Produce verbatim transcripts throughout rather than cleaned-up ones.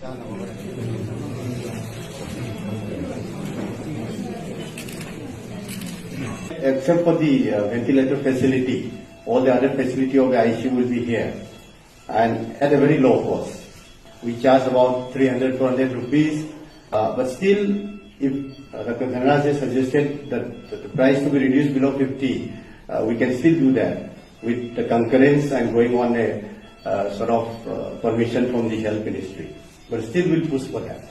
Except for the uh, ventilator facility, all the other facility of the I C U will be here, and at a very low cost. We charge about three hundred, four hundred rupees, uh, but still, if uh, Doctor Dhanaraj has suggested that, that the price to be reduced below fifty, uh, we can still do that with the concurrence and going on a uh, sort of uh, permission from the health ministry. But still, we'll push for that.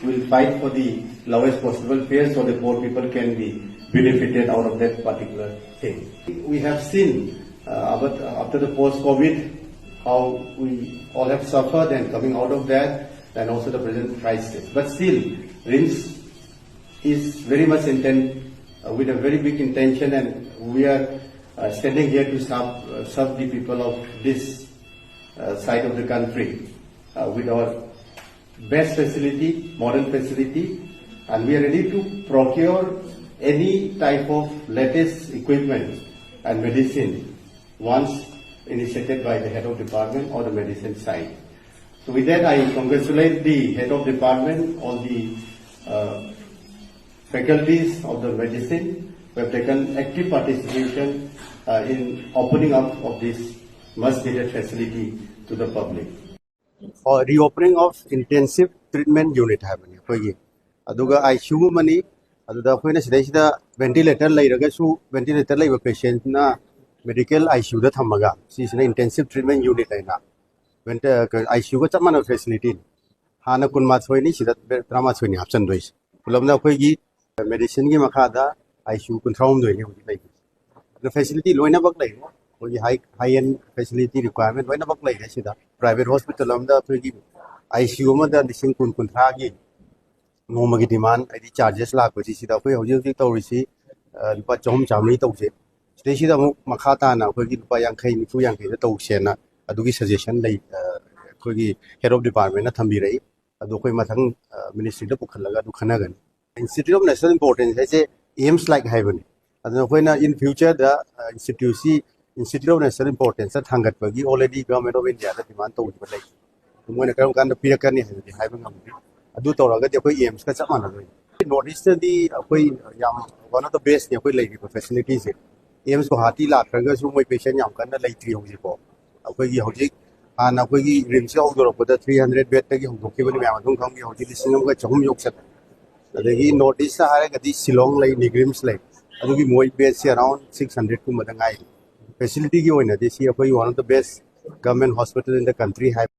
We'll fight for the lowest possible fare so the poor people can be benefited out of that particular thing. We have seen uh, about, after the post-COVID how we all have suffered, and coming out of that, and also the present crisis. But still, RIMS is very much intent, uh, with a very big intention, and we are uh, standing here to serve, uh, serve the people of this uh, side of the country uh, with our best facility, modern facility, and we are ready to procure any type of latest equipment and medicine once initiated by the head of department or the medicine side. So with that, I congratulate the head of department, all the uh, faculties of the medicine who have taken active participation uh, in opening up of this much needed facility to the public. Or reopening of intensive treatment unit ꯍꯥꯏꯕꯅꯤ ꯑꯩꯈꯣꯏꯒꯤ, ꯑꯗꯨꯒ I C U ꯑꯃꯅꯤ꯫ ꯑꯗꯨꯗ ꯑꯩꯈꯣꯏꯅ ꯁꯤꯗꯩꯁꯤꯗ ventilator ꯂꯩꯔꯒꯁꯨ, ventilator ꯂꯩꯕ ꯄꯦꯁꯦꯟꯅ medical I C ꯌꯨꯗ ꯊꯝꯃꯒ, ꯁꯤꯁꯤꯅ intensive treatment unit ꯍꯥꯏꯅ ꯑꯥꯏ ꯁꯤ ꯌꯨꯒ ꯆꯞ ꯃꯥꯟꯅꯕ ꯐꯦꯁꯤꯂꯤꯇꯤꯅꯤ꯫ ꯍꯥꯟꯅ ꯀꯨꯟꯃꯥꯊꯣꯏꯅꯤ, ꯁꯤꯗ ꯇꯔꯥꯃꯥꯊꯣꯏꯅꯤ ꯍꯥꯞꯆꯤꯟꯗꯣꯏꯁꯦ꯫ ꯄꯨꯂꯞꯅ ꯑꯩꯈꯣꯏꯒꯤ ꯃꯦꯗꯤꯁꯤꯟꯒꯤ ꯃꯈꯥꯗ ꯑꯥꯏ ꯁꯤ ꯌꯨ ꯀꯨꯟꯊ꯭ꯔꯥ ꯍꯨꯝꯗꯣꯏꯅꯤ ꯍꯧꯖꯤꯛ ꯂꯩꯔꯤꯁꯦ꯫ ꯑꯗꯣ ꯐꯦꯁꯤꯂꯤꯇꯤ ꯂꯣꯏꯅꯃꯛ ꯂꯩꯔꯦ꯫ ꯑꯩꯈꯣꯏꯒꯤ ꯍꯥꯏ ꯍꯥꯏ ꯑꯦꯟ ꯐꯦꯁꯤꯂꯤꯇꯤ ꯔꯤꯀ꯭ꯋꯥꯏꯔꯃꯦꯟ ꯂꯣꯏꯅꯃꯛ ꯂꯩꯔꯦ ꯁꯤꯗ꯫ ꯄ꯭ꯔꯥꯏꯚꯦꯠ ꯍꯣꯁꯄꯤꯇꯥꯜ ꯑꯃꯗ ꯑꯩꯈꯣꯏꯒꯤ ꯑꯥꯏ ꯁꯤ ꯌꯨ ꯑꯃꯗ ꯂꯤꯁꯤꯡ ꯀꯨꯟ, ꯀꯨꯟꯊ꯭ꯔꯥꯒꯤ ꯅꯣꯡꯃꯒꯤ ꯗꯤꯃꯥꯟ, ꯍꯥꯏꯗꯤ ꯆꯥꯔꯖꯦꯁ ꯂꯥꯛꯄꯁꯤ, ꯁꯤꯗ ꯑꯩꯈꯣꯏ ꯍꯧꯖꯤꯛ ꯍꯧꯖꯤꯛ ꯇꯧꯔꯤꯁꯤ, ꯑ, ꯂꯨꯄꯥ ꯆꯍꯨꯝ ꯆꯥꯃꯔꯤ ꯇꯧꯖꯩ꯫ ꯁꯤꯗꯩꯁꯤꯗ ꯑꯃꯨꯛ ꯃꯈꯥ ꯇꯥꯅ ꯑꯩꯈꯣꯏꯒꯤ ꯂꯨꯄꯥ ꯌꯥꯡꯈꯩ, ꯅꯤꯐꯨ ꯌꯥꯡꯈꯩꯗ ꯇꯧꯁꯦꯅ ꯑꯗꯨꯒꯤ ꯁꯖꯦꯁꯟ ꯂꯩ, ꯑ, ꯑꯩꯈꯣꯏꯒꯤ ꯍꯦꯗ ꯑꯣꯐ ꯗꯤꯄꯥꯔꯠꯃꯦꯟꯅ ꯊꯝꯕꯤꯔꯛꯏ꯫ ꯑꯗꯨ ꯑꯩꯈꯣꯏ ꯃꯊꯪ, ꯑ, ꯃꯤꯅꯤꯁꯇ꯭ꯔꯤꯗ ꯄꯨꯈꯠꯂꯒ ꯑꯗꯨ ꯈꯟꯅꯒꯅꯤ꯫ Institute of National Importance ꯍꯥꯏꯁꯦ ꯑꯦꯝꯁ ꯂꯥꯏꯛ ꯍꯥꯏꯕꯅꯤ꯫ ꯑꯗꯨꯅ ꯑꯩꯈꯣꯏꯅ in future ꯗ, ꯑ, ꯏꯟꯁꯇꯤꯇ꯭ꯌꯨꯠꯁꯤ Institute of National Importance ꯊꯥꯡꯒꯠꯄꯒꯤ already Government of India ꯗ ꯗꯤꯃꯥꯟ ꯇꯧꯈꯤꯕ ꯂꯩ꯫ ꯃꯣꯏꯅ ꯀꯔꯝ ꯀꯥꯟꯗ ꯄꯤꯔꯛꯀꯅꯤ ꯍꯥꯏꯕꯗꯤ ꯍꯥꯏꯕ ꯉꯝꯗꯦ꯫ ꯑꯗꯨ ꯇꯧꯔꯒꯗꯤ ꯑꯩꯈꯣꯏ ꯑꯦꯝꯁꯀ ꯆꯞ ꯃꯥꯟꯅꯗꯣꯏꯅꯤ꯫ ꯅꯣꯔꯠ ꯏꯁꯇꯗꯤ ꯑꯩꯈꯣꯏ ꯌꯥꯝ one of the bestꯅꯤ ꯑꯩꯈꯣꯏ ꯂꯩꯔꯤꯕ ꯐꯦꯁꯤꯂꯤꯇꯤꯁꯦ꯫ ꯑꯦꯝꯁ ꯒꯨꯋꯥꯍꯥꯇꯤ ꯂꯥꯛꯈ꯭ꯔꯒꯁꯨ ꯃꯣꯏ ꯄꯦꯁꯦꯟ ꯌꯥꯝ ꯀꯟꯅ ꯂꯩꯇ꯭ꯔꯤ ꯍꯧꯖꯤꯛꯐꯥꯎ꯫ ꯑꯩꯈꯣꯏꯒꯤ ꯍꯧꯖꯤꯛ ꯍꯥꯟꯅ ꯑꯩꯈꯣꯏꯒꯤ ꯔꯤꯝꯁꯀꯤ ꯍꯧꯗꯣꯔꯛꯄꯗ three hundred bedꯇꯒꯤ ꯍꯧꯗꯣꯛꯈꯤꯕꯅꯤ ꯃꯌꯥꯝ ꯑꯗꯨꯝ ꯈꯪꯕꯤ, ꯍꯧꯖꯤꯛ ꯂꯤꯁꯤꯡ ꯑꯃꯒ ꯆꯍꯨꯝ ꯌꯧꯁꯜꯂꯦ꯫ ꯑꯗꯒꯤ ꯅꯣꯔꯠ ꯏꯁꯇ ꯍꯥꯏꯔꯒꯗꯤ ꯁꯤꯂꯣꯡ ꯂꯩ, ꯅꯤꯒ꯭ꯔꯤꯝꯁ ꯂꯩ, ꯑꯗꯨꯒꯤ ꯃꯣꯏ ꯕꯦꯗꯁꯦ around six hundred ꯀꯨꯝꯕꯗ ꯉꯥꯏꯔꯤ꯫ ꯐꯦꯁꯤꯂꯤꯇꯤꯒꯤ ꯑꯣꯏꯅꯗꯤ ꯁꯤ ꯑꯩꯈꯣꯏ one of the best government hospital in the country ꯍꯥꯏꯕ